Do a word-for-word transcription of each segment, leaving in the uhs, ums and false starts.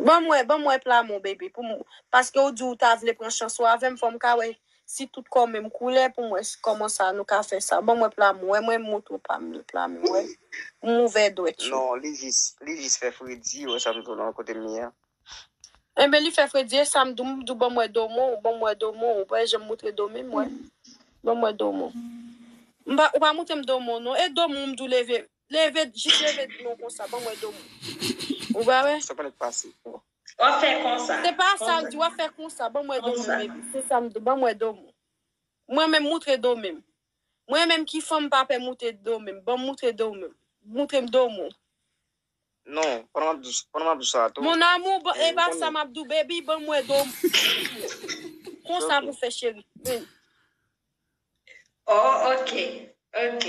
Ban m wè, ban m wè pla men w, baby, pou m, paske w di w ta vle pran chans ou avè m, fò m ka wè si tout kò menm koulè pou m wè si kòman sa nou ka fè sa. Ban m wè pla men w, wè mwen m moutre w pa m, pla men w, wè. M ouvè dwèt yo. Non, li jis, li jis fè fredi, wè sa m di w lan kote m ye a. Enben, li fè fredi, e sa m di w, m di w ban m wè do men w, ban m wè do men w, ou pa janm moutre do men m, wè. Ban m wè do men w. M pa, ou pa moutre m do men w, non. E do men w, m di w leve, leve, jis leve men w konsa, ban m wè do men w. Ou pa wè? Sa pa nèk pase. W ap fè konsa. Se pa sa l di, w ap fè konsa, ban m wè do men w, baby. Se sa m di, ban m wè do men w. Mwen menm moutre do men m. Mwen menm ki fanm pa pè moutre do men m. Ban m moutre do men m. Moutre m do men w. Non, pandan m ap di, pandan m ap di sa tou. Mon amour, ban, e pa sa m ap di w, baby, ban m wè do men w. Konsa pou fè, cheri. Vin. Oh, ok. Ok.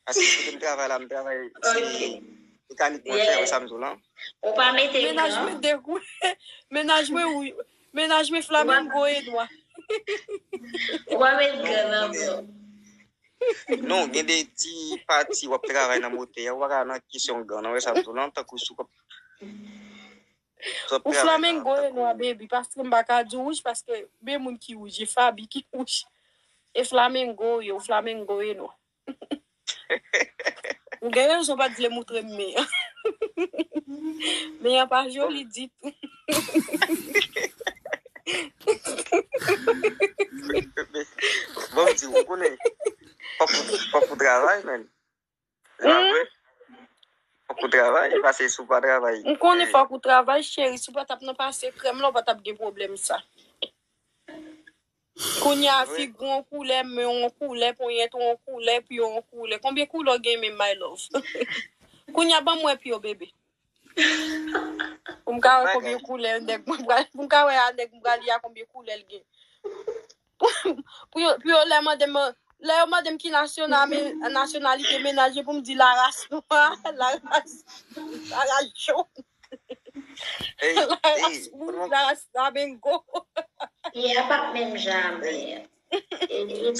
Paske kote m travay la, m travay se mekanik mwen fè, wè sa m di w lan. Ou pa mete Mennaj gan. Mwen dekoule. Mennaj mwen wi. Mennaj mwen flamengo e nwa. Ou pa mete gan nan men w. Non, gen de ti pati w ap travay nan motè a, ou pa ka nan kesyon gan, non, wè sa m di w lan, tankou sou kòp. Ou flamengo e nwa, baby, paske m pa ka di wouj, paske men moun ki wouj, e Faby ki wouj. E flamengo, yo, flamengo e nwa. Ou gen rezon pa t vle moutre m men an. Men an pa joli ditou. Bon, m di, ou konnen, fòk ou, fòk ou travay, men. Se pa vre? Fòk ou travay, paske si w pa travay. M konnen fòk ou travay, cheri. Si w pa t ap nan pase krèm la, ou pa t ap gen pwoblèm sa. Kounye a, figi w yon koulè, men w yon koulè, ponyèt ou yon koulè, pye w yon koulè. Konbyen koulè w gen menm, my love? Kounye a, ban m wè pye w, bebe. Pou m ka wè konbyen koulè nèg mwen pral, pou m ka wè a nèg m pral ye a konbyen koulè l gen. Pou yo, pou yo lè mande m, lè yo mande m ki nasyonal, men, nasyonalite mennaj mwen, pou m di laras nwa, laras, laras jòn, Ey, laras ey, wouj, laras flamengo. Pye a p ap menm jan apre.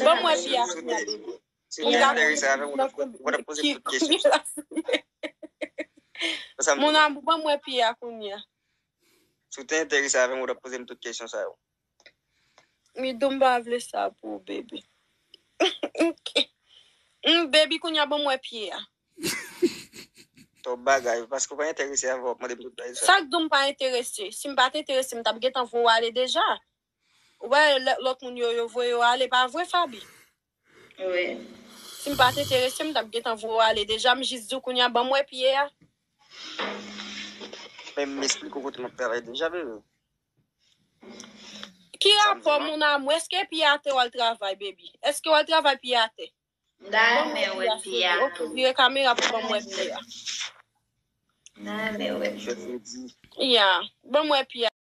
Ban m wè pye a kounye a, bebe. Si w te enterese avè m, ou t ap, ou t ap poze m tout kesyon sa. Wè sa m di w Mon lan. Amour, ban m wè pye a kounye a. Si w te enterese avè m, ou t ap poze m tout kesyon sa yo. Midou, m pa vle sa pou ou, baby. Ok. Mm, baby, kounye a ban m wè pye a. Twòp bagay, paske w pa enterese avè w, w ap mande m tout bagay sa. Sa k di w m pa enterese? Si m pa t enterese, m t ap gentan voye w ale deja. Ou wè, lè- lòt moun yo, yo voye w ale, pa vre, Faby? Wi. Si m pa t enterese, m t ap gentan voye w ale deja. M jis di w kounye a, ban m wè pye a. Men m esplike w kote m ap travay deja, bebe. Ki rapò, mon amour? Èske pye atè w al travay, baby? Èske w al travay pye atè? M ta renmen wè pye a Ok, tou. Vire kamera pou ban m wè pye a. M ta renmen wè pye a. Jodi, Ya, ban m wè pye a.